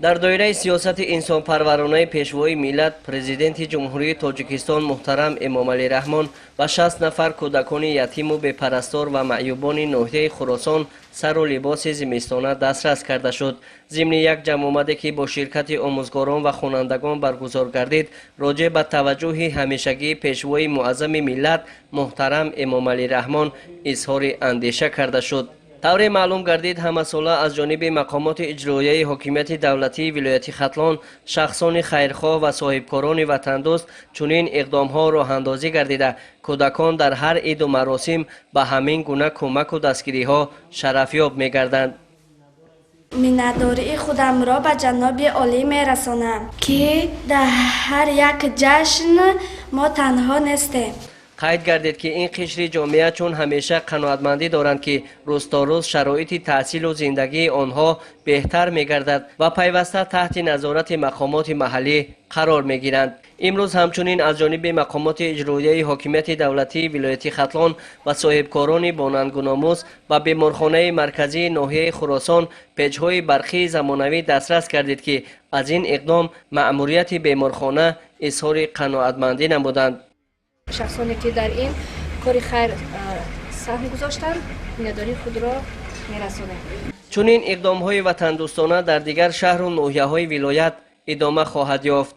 Дар доираи сиёсати инсонпарваронаи Пешвои миллат, Президенти Ҷумҳурии Тоҷикистон муҳтарам Эмомалӣ Раҳмон ба 60 нафар кӯдакони ятиму бепарастор ва маъюбони ноҳияи Хуросон сару либоси зимистона дастрас карда шуд. Зимни як ҷамъомаде, ки бо ширкати омӯзгорон ва хонандагон баргузор гардид, роҷеъ ба таваҷҷӯҳи ҳамешагии Пешвои муаззами миллат муҳтарам Эмомалӣ Раҳмон изҳори андеша карда шуд. Тавре маълум гардид, ҳамасола аз ҷониби мақомоти иҷроияи ҳокимияти давлатии вилояти Хатлон, шахсони хайрхоҳ ва соҳибкорони ватандӯст чунин иқдомҳо роҳандозӣ гардида, кӯдакон дар ҳар иду маросим ба ҳамин гуна кӯмаку дастгириҳо шарафёб мегарданд. Миннатдории худамро ба ҷаноби олӣ мерасонам, ки дар ҳар як ҷашн мо танҳо нестем. Қайд гардид, ки ин қишри ҷомеа чун ҳамеша қаноатмандӣ доранд, ки рӯз то рӯз шароити таҳсилу зиндагии онҳо беҳтар мегардад ва пайваста таҳти назорати мақомоти маҳаллӣ қарор мегиранд. Имрӯз ҳамчунин аз ҷониби мақомоти иҷроияи ҳокимияти давлатии вилояти Хатлон ва соҳибкорони бонангуномӯз ба беморхонаи марказии ноҳияи Хуросон печҳои барқии замонавӣ дастрас гардид, ки аз ин иқдом маъмурияти беморхона изҳори қаноатмандӣ намуданд. Шахсоне, ки дар ин кори хайр саҳм гузоштанд, миннатдории худро мерасонем. Чунин иқдомҳои ватандӯстона дар дигар шаҳру ноҳияҳои вилоят идома хоҳад ёфт.